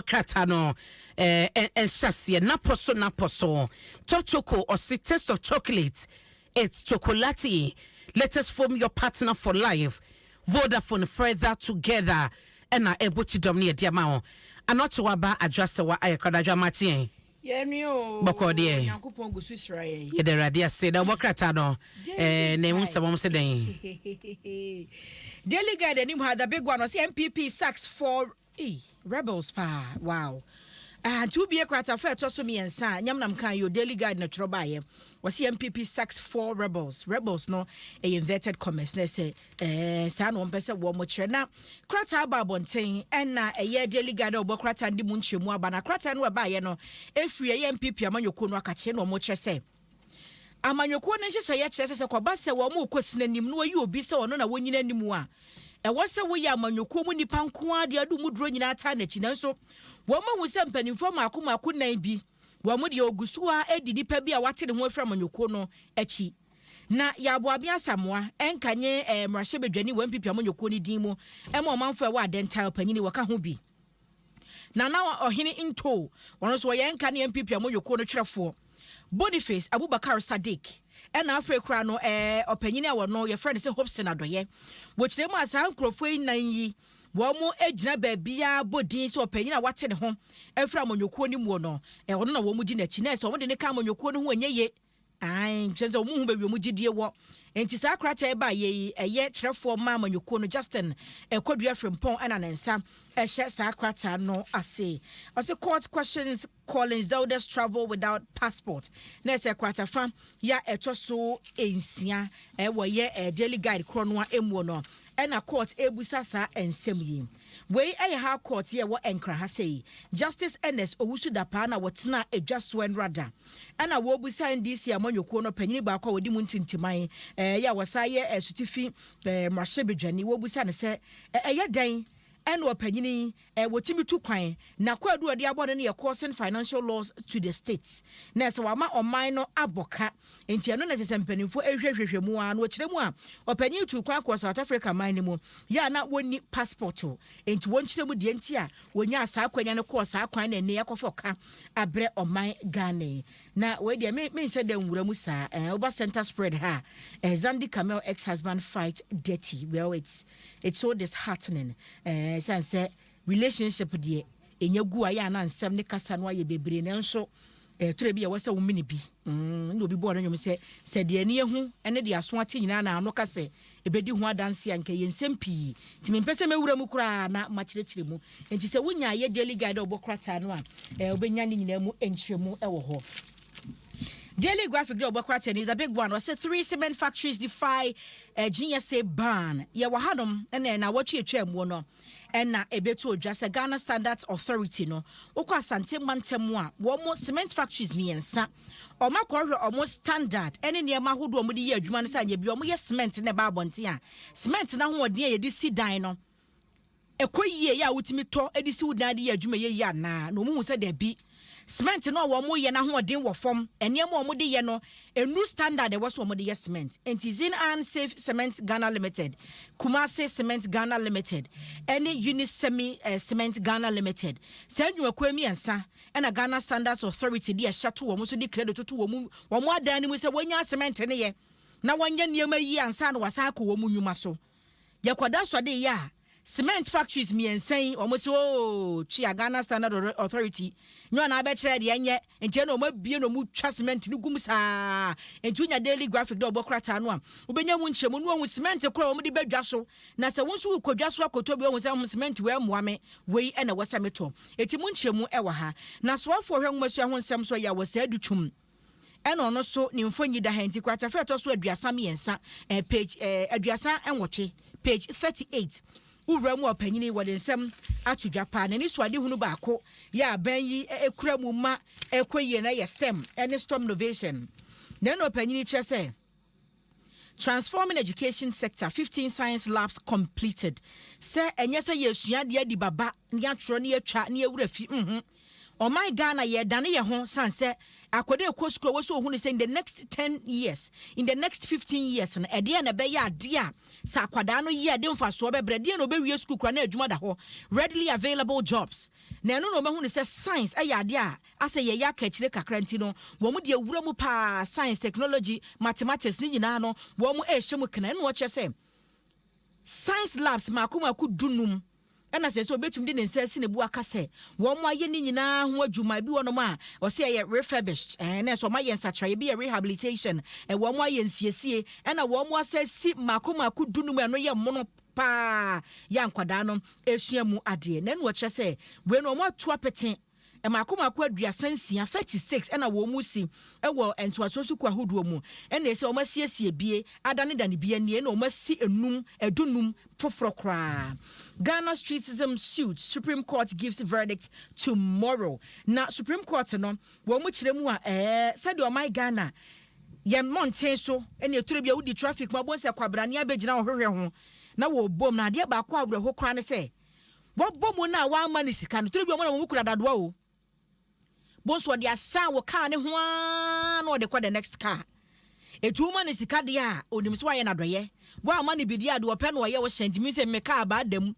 Krataa no nhyɛseɛ napɔ so napɔ so. Top Choco ɔse, "Taste of chocolate, it's chocolate." Latest foam, your partner for life. Vodafone, further together. Ɛna ɛbɔ kyidɔm ne yɛde ama wo anɔkye waba adwasɛwa ayɛ kradadwa makyeɛ. Yɛnua o. Bɔkɔ deɛ. Nyankopɔn gu so hyira yɛn. Yɛde Awurade ase na wɔbɔ krataa no na ɛmu nsɛm ɔm sɛ dɛn? Daily Guide anim ha, the big one, ɔsɛ NPP sacks four rebels paa. Wow. Ah, nti wobie krataa fa ɛtɔ so 3 a nyamnam kan yɛ Daily Guide na twerɛ baeɛ. Wɔsi NPP sacks four rebels. Rebels no ɛyɛ inverted commas na ɛsɛ saa na wɔn pɛ sɛ wɔn kyerɛ. Na krataa aba abɔnten ɛna ɛyɛ Daily Guide a ɔbɔ krataa no de mu nkyerɛmu aba. Na krataa no ɛbaeɛ no efiri ɛyɛ NPP amanyɔkuo no akakyɛ na wɔn kyerɛ sɛ amanyɔkuo no nhyehyɛeɛ kyerɛ sɛ kɔba sɛ wɔn mo kɔ sinanim na wɔyi obi sɛ ɔno na wɔnyina anim a, ɛwɔ sɛ woyɛ amanyɔkuo mu nipa nko ara deɛ ɔde mu duro nyinaa taa n'akyi. Nanso wɔn ahu sɛ mpanimfoɔ mako mako nan bi wɔn mo deɛ ogu so a edi nipa bi a wate ne ho afiri amanyɔkuo no akyi. Na yɛaboabe Asamoa ɛnka nye mmarahyɛbadwani wɔ NPP amanyɔkuo no din mu ɛma ɔmanfoɔ ɛwɔ Adentan ɔpanyini wɔka ho bi. Nana Ɔhene Nto, ɔno nso wɔyɛ nka ne NPP amanyɔkuo no twerɛfoɔ. Boniface Abubakar Sadiq, ɛna afei kora no ɔpanyini a wɔno yɛfrɛ no sɛ Hobson Adɔyɛ. Wɔkyerɛ mu a, saa nkurɔfoɔ yi nan yi wɔn mo gyina baabiara bɔ din sɛ ɔpanyin a wate ne ho afiri amanyɔkuo no mu no, ɔno na wɔn di n'akyi na ɛsɛ wɔn de ne ka amanyɔkuo no ho ɛnyɛ yie ae kyerɛ sɛ wɔn ho baabi wɔn gyidie wɔ. Nti saa krataa yi ba yɛ yi, ɛyɛ kyerɛfoɔ ma amanyɔkuo no, Justin Ɛkɔdua Frimpɔn, ɛna ne nsa ɛhyɛ saa krataa no ase. Ɔsɛ court questions Collins Dauda's travel without passport. Na ɛsɛ kratafa ya ɛtɔ so 6 ɛwɔ yɛ Daily Guide korɔ no a emu no ɛna court ebusa saa nsɛm yi. Wei ɛyɛ High Court yɛ wɔ Nkra ha sɛ Justice Ernest Owusu Dapaa na wɔtena edwa so ɛnrada ɛna wɔbusa NDC amanyɔkuo no panyin baako a wɔdi mu ntintiman yɛ a wɔsa yɛ Ɛsutifi mmarahyɛbadwani. Wɔbusa no sɛ ɛyɛ dɛn ɛna ɔpanyini wɔtumi tu kwan na kwaadu a ɔde abɔ no yɛ causing financial loss to the state, na ɛsɛ wama ɔman no abɔ ka. Nti ɛno na ɛsɛ sɛ mpanimfoɔ ɛhwehwɛhwɛ mu a na wɔkyerɛ mu a, ɔpanyin tu kwan kɔ South Africa man no mu yɛ a na wɔnni passport o. Nti wɔnkyerɛ mu deɛ nti a wɔnya saa akwanya no kɔɔ saa kwan na ɛnɛ akɔfɔ ka abrɛ ɔman Ghana yi. Na wei deɛ menhyɛ dɛ nwura mu saa. Woba center spread ha, Xandy Kamel ex-husband fight dirty. Well, it's so disheartening sane sɛ relationship deɛ ɛnya gu a yɛ ana nsɛm ne kasa no ayɛ bebree, nanso twerɛ bi a ɛwɔ sɛ wo mene bi na obi bɔɔ no nwom sɛ deɛ ani ehu ne deɛ aso ate nyinaa na ano ka sɛ ɛbɛdi ho adanse a nka yɛ nsɛm pii. Nti mempɛ sɛ mɛwura mu koraa na makyerɛkyerɛ mu. Nti sɛ wonya ayɛ Daily Guide a ɔbɔ krataa no a, wobɛnya ne nyinaa mu nkyerɛmu ɛwɔ hɔ. Daily Graphic de ɔbɔ krataa ni, the big one, wɔsɛ three cement factories defy GSA ban. Yɛwɔ hanom ɛna ɛna wɔtwe atwa mu no ɛna ɛbɛtu odwa sɛ Ghana Standards Authority no wokɔ Asante mantam a, wɔn mo cement factories 3 ɔmo akɔhwɛ ɔmo standard ɛne nneɛma ahodoɔ ɔmo de yɛ adwuma no sɛ anyɛ bi ɔmo yɛ cement na ɛba abɔnten a, cement n'ahoɔden a yɛde si dan no ɛkɔ yie yɛ a wotumi tɔ de si wo dan de yɛ adwuma yɛ yie anaa. Na ɔmo hu sɛ dɛbi, cement no a wɔn yɛ n'ahoɔden wɔ fam, nneɛma a wɔn de yɛ no enu standard ɛwɔ so wɔn de yɛ cement. Nti Zin Safe Cement Ghana Limited, Kumasi Cement Ghana Limited ɛne Unisemi Cement Ghana Limited, saa nnwumakuo 3 ɛna Ghana Standards Authority de ɛhyɛ to wɔn so de credit toto wɔn wɔn adan no mu sɛ wɔnya cement ne yɛ na wɔnyɛ nneɛma yi ansa na wɔasan akɔ wɔn nnwuma so. Yɛkɔda sɔde yɛ a cement factories 3 yi wɔn sɛ ooo twia Ghana Standard Authority nyɛ ɔna abɛkyerɛ deɛ nyɛ. Nti ɛna wɔn abie na wɔn twa cement no gum saa. Nti wonya Daily Graphic dɛ ɔbɔ krataa no a, wobɛnya mu nkyerɛmu no wɔn cement koraa wɔn de bɛdwa so. Na sɛ wɔn nso wokɔ dwa so akɔtɔ bi, wɔn sɛ wɔn cement wei mmoa me, wei ɛna ɛwɔ sɛ metɔ. Eti mu nkyerɛmu ɛwɔ ha. Na soafoɔ hwɛ nwomasua ho nsɛm so yɛ a wɔ saa Adutwum ɛna ɔno nso ne mfonyi da ha. Nti kratafa ɛtɔ so 33, page 38, page 38, wowura mu ɔpanyini wɔde nsɛm ato dwa paa. N'ani so adehunu baako yɛ aban yi ekura mu ma ɛkɔ yie na yɛ STEM ɛne STEM innovation. Na ɛna ɔpanyini kyerɛ sɛ transforming education sector, 15 science labs completed, sɛ ɛnyɛ sɛ yɛsua adeɛ di baba ne atwerɛ ne yɛtwa ne yɛwura fi. Ɔman Ghana, yɛdane yɛ ho san sɛ akwadaa ɛkɔ sukuu a, wɔsɛ ohunu sɛ in the next 10 years, in the next 15 years no, ɛdeɛ na ɛbɛyɛ adeɛ a sɛ akwadaa no yɛ ɛde mfasoɔ bɛbrɛ deɛ na ɔbɛwie sukuu kora na adwuma da hɔ, readily available jobs. Na ɛno na ɔbɛhunu sɛ science ɛyɛ adeɛ a asɛ yɛyɛ aka akyire kakra, nti no wɔn deɛ wura mu paa. Science, technology, mathematics ne nyinaa no, wɔn ɛrehyɛ mu kena. Ɛna wɔkyerɛ sɛ science labs mako mako 15 ɛna sɛ obɛtumi de ne nsa asi ne bu aka sɛ wɔn mo ayɛ ne nyinaa ho adwuma. Bi wɔnom a ɔsɛ ɛyɛ refurbished, na ɛsɛ wɔn ayɛ nsakyerɛeɛ bi yɛ rehabilitation, wɔn mo ayɛ nsiesie, ɛna wɔn mo asɛ si mako mako 15. Ɛno yɛ mono paa yɛ nkwadaa no esua mu adeɛ. Na ɛna wɔkyerɛ sɛ wei no, wɔn ato apete mako mako 36, 36, ɛna wɔn mu si ɛwɔ ntoasoɔ sukuu ahodoɔ mu. Ɛna ɛsɛ wɔn asiesie bie, adanedane bie nie, ɛna wɔn asi enum 15 foforɔ koraa. Ghana streetism suit, Supreme Court gives verdict tomorrow. Na Supreme Court no, wɔn mu kyerɛ mu a sɛdeɛ ɔman Ghana yɛn mmɔnten so ɛna eturo bi a wodi traffic mu abɔ nsɛ kwabrane abɛgyina ɔhwehwɛ ho na wɔrebom. Na adeɛ baako a awerɛho koraa ne sɛ wɔbɔ mu no a wɔama no sika no, turo bi wɔn na wɔn mu kura dadoa o bonso ɔde asan wɔ kaa ne ho ara na ɔde kɔ the next car. Etu ma ne sika deɛ a, onim sɛ wayɛ n'adɔyɛ. Wɔama no bi deɛ a, deɛ ɔpɛ no ɔyɛ. Wɔ hyɛn ntumi sɛ mme kaa baa dam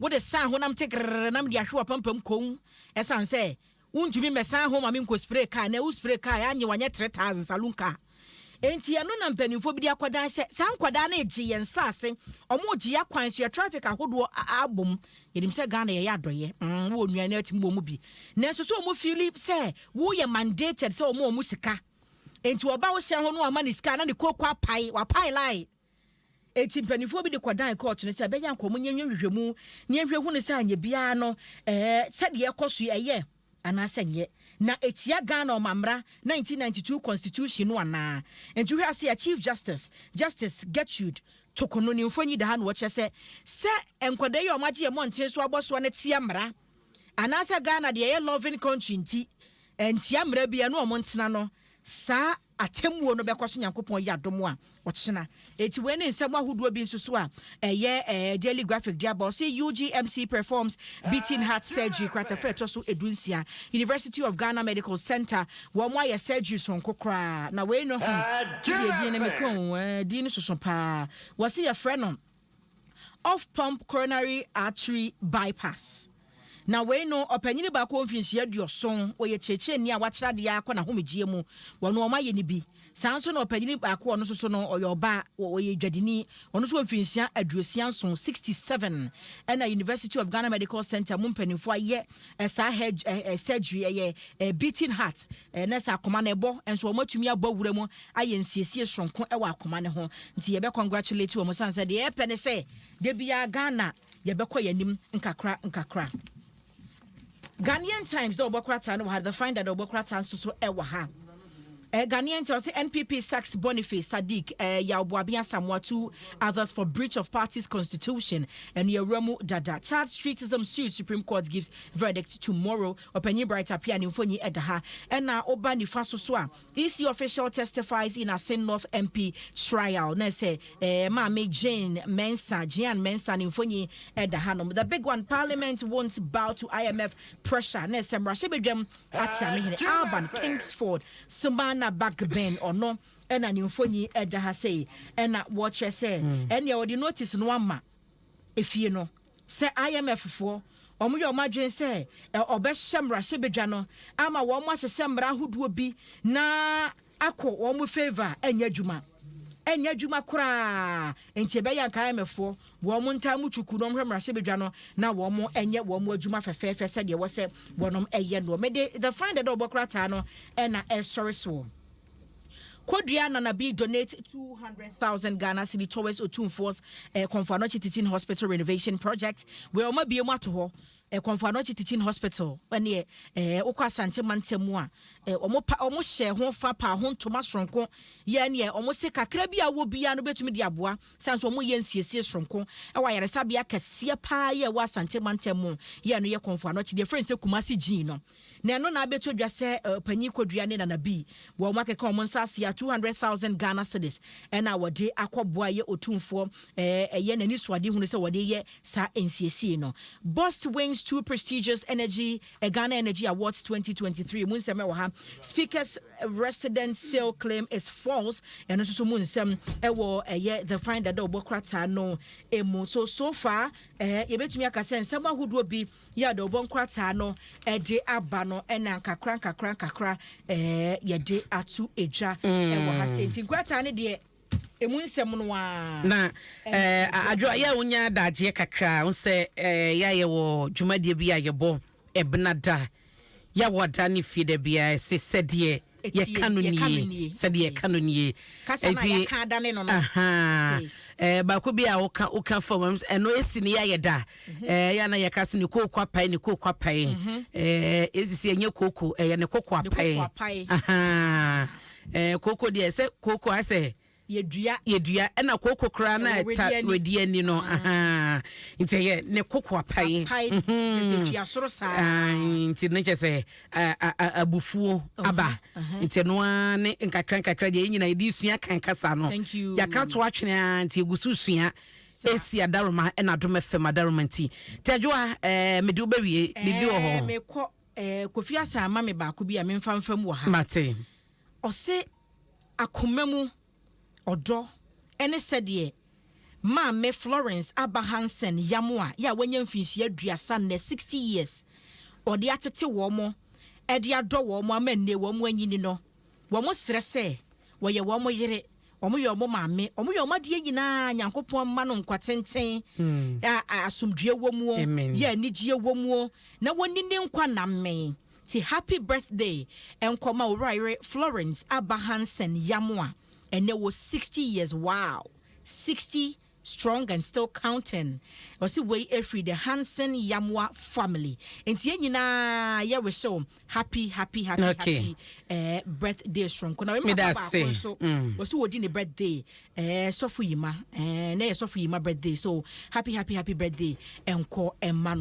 wode san ho nam te grrrr nam de ahwe wɔ pampam kom, ɛsan sɛ wontumi mmɛsan ho ma me nkɔ spray car. Na wo spray car anyɛ wanyɛ 3000 saloon car. Enti ɛno na mpanimfoɔ bi de akɔdan sɛ saa nkwadaa no egye yɛn nsaase, ɔmo gye akwan so, yɛ traffic ahodoɔ abom. Yɛnim sɛ Ghana yɛyɛ adɔyɛ, wɔ nnuane atumi wɔ mu bi, nanso so ɔmo feel sɛ woyɛ mandated sɛ ɔmo sika. Enti ɔba wo hyɛn ho no, ama ne sika na ne kooko apae, wapae line. Eti mpanimfoɔ bi de kɔdan court no sɛ ɛbɛyɛ nkɔmɔ nyɛ nhwehwɛmu ne nhwɛ hu no sɛ anyɛ biara no, sɛdeɛ ɛkɔ so yi, ɛyɛ anaasɛ nyɛ na etia Ghana ɔmamra 1992 Constitution no anaa. Nti hwɛ ase a, Chief Justice, Justice Gertrude Torkornoo ne mfonyi da ha na wɔkyerɛ sɛ nkwadaa yi a ɔmagye yɛ mmɔnten so abɔ soɔ no tia mmara anaasɛ Ghana deɛ ɛyɛ loving country nti ntia mmara bi ɛno ɔmo ntena no. Saa atemmuo no bɛkɔ so, Nyankopɔn yɛ adom a, ɔkyena. Eti wei ne nsɛm ahodoɔ bi nso so a ɛyɛ Daily Graphic de aba. Ɔsɛ UGMC performs beating heart surgery. Kratafa ɛtɔ so 16, University of Ghana Medical Center, wɔn mo ayɛ surgery sonko koraa. Na wei no deɛ, din no meka o, din no soso paa. Wɔsi yɛfrɛ no off pump coronary artery bypass. Na wei no, ɔpanyini baako mfinhyia 70, ɔyɛ kyerɛkyerɛni a wakyerɛ adeɛ akɔ n'ahomegyeɛ mu, wɔn wɔn ayɛ ne bi. Saa nso na ɔpanyini baako, ɔno nso so no ɔyɛ ɔbaa, ɔyɛ dwadini, ɔno nso wɔ mfinhyia 67, 67. Ɛna University of Ghana Medical Center mu mpanimfoɔ ayɛ ɛsaa head ɛ ɛ surgery, ɛyɛ beating heart, na sɛ akoma no ɛbɔ nso, wɔn atumi abɔ wura mu ayɛ nsiesie soronko ɛwɔ akoma no ho. Nti yɛbɛ congratulate wɔn san sɛ deɛ ɛpɛ ne sɛ debiara Ghana yɛbɛkɔ yɛn anim nkakra nkakra. Ghanaian Times dɛ ɔbɔ krataa no wɔ ha, The Finder dɛ ɔbɔ krataa nso so ɛwɔ ha. Ghanaian Times sɛ NPP sacks Boniface Sadiq, Yaw Buaben Asamoah, two others for breach of party's constitution. Ɛno yɛwura mu dada. Charged streetism suit, Supreme Court gives verdict tomorrow. Ɔpanyin Bright Appiah ne mfonyi ɛda ha. Ɛna ɔba nifa so so a, EC official testifies in Assin North MP trial. Na sɛ Maame Jane Mensa, Jean Mensa ne mfonyi ɛda ha nom. The big one, Parliament won't bow to IMF pressure. Na sɛ mmarahyɛbadwam akyea Alban Kingsford Sumana Bagbin, ɔno ɛna ne mfonyi ɛda ha sei. Ɛna wɔkyerɛ sɛ ɛnea wɔde notice no ama efie no sɛ IMF foɔ wɔn yɛ wɔn adwene sɛ ɔbɛhyɛ mmarahyɛbadwa no ama wɔn ahyehyɛ mmara ahodoɔ bi na akɔ wɔn favour, ɛnyɛ adwuma koraa. Nti ɛbɛyɛ nka IMF foɔ wɔn ntaa mu twuku na wɔn hwɛ mmarahyɛbadwa no na wɔn nyɛ wɔn adwuma fɛfɛɛfɛ sɛdeɛ wɔ sɛ wɔn ɛyɛ no. Mede The Finder dɛ ɔbɔ krataa no ɛna ɛsɔre soɔ. Kodua Nanabi donate 200,000 Ghana cedi towards Otumfuo's Komfo Anokye Teaching Hospital renovation project. Where Oma bie mu ato hɔ Komfo Anokye Teaching Hospital ɛne wokɔ Asante mantam mu a, ɔmo pa ɔmo hyɛ ho fa pa ho ntoma soronko yɛ neɛ ɔmo se kakra bi a wɔ bia no bɛtumi de aboa san so ɔmo yɛ nsiesie soronko ɛwɔ ayaresabea kɛseɛ paa yɛ ɛwɔ Asante mantam mu yɛ no yɛ Komfo Anokye deɛ frɛ sɛ Kumasi Gyin no. Na ɛno na abɛtɔ dwa sɛ panyin Kodua ne Nana bi wɔn akeka wɔn nsa ase a 200,000 Ghana cedis ɛna wɔde akɔboa yɛ Otumfoɔ ɛyɛ n'ani so ade hunu sɛ wɔde yɛ saa nsiesie no. Bost wins. Wins two prestigious energy Ghana Energy Awards 2023 mu nsɛm ɛwɔ ha. Speakers resident sale claim is false. Ɛno nso so mu nsɛm ɛwɔ ɛyɛ The Finder dɛ ɔbɔ krataa no emu. So far yɛbɛtumi aka sɛ nsɛm ahodoɔ bi yɛ a ɔbɔ nkrataa no ɛde aba no, ɛna nkakra nkakra nkakra yɛde ato edwa ɛwɔ ha sɛ nti nkrataa no deɛ, emu nsɛm no waa. Na adwo yɛ a wonya adagyeɛ kakra wo sɛ yɛayɛ wɔ dwumadie bi a yɛbɔ ɛbena da yɛwɔ da ne fie da biara, ɛsɛ sɛdeɛ yɛka no nie, sɛdeɛ yɛka no nie. Kasa na yɛka adane no. Aha. Baako bi a woka fam ɛno esi ne yɛayɛ da yɛ na yɛka sɛ ne kooko apae, ne kooko apae. Esisi ɛnyɛ kooko, ɛyɛ ne koko apae. Apae. Aha. Kooko deɛ, sɛ kooko asɛ yɛdua. Yɛdua, ɛna kooko koraa na ɛwɔ ɛta wedeɛ ani. Wedeɛ ani no. Aha, nti ɛyɛ ne koko apae. Apae kyɛ sɛ tua soro saa. Ae, nti ne kyɛ sɛ abufuo aba, nti ɛno ara ne nkakra nkakra deɛ yɛn nyinaa yɛde sua kan kasa no. Thank you. Yɛaka to atwene a, nti yɛgu so sua ɛsi adaroma ɛna Adom FM adaroma. Nti adwoa mede wobɛwie, biribi wɔ hɔ? Mekɔ Kofi asa ama me baako bi a memfa mfam wɔ ha. Mate. Ɔse akoma mu ɔdɔ ɛne sɛdeɛ Maame Florence Aba Hansen Yamoa yɛ a wanya mfinhyia 30 nnɛ, 60 years, ɔde atete wɔn mo, ɛde adɔ wɔn mo ama nnɛ wɔn mo anyini no, wɔn mo srɛ sɛ wɔyɛ wɔn mo yere, wɔn yɛ wɔn maame, wɔn yɛ wɔn adeɛ nyinaa. Nyankopɔn mma no nkwa tenten a asomdue wɔ mu, Amen. yɛ anigyeɛ wɔ mu na wɔni ne nkwa nammɛn. Ti happy birthday nkɔma owura yere Florence Aba Hansen Yamoa, ɛnɛ wɔ 60 years. Wow, 60 strong and still counting. Ɔsi wei efiri the Hansen Yamoa family, nti yɛn nyinaa yɛ wish happy, happy, happy happy birthday soronko. Na wei Meda papa baako ase. nso wɔsi wɔdi ne birthday, Sɔfo Yima, na yɛ Sɔfo Yima birthday, so happy, happy, happy birthday ɛnkɔ ɛma no.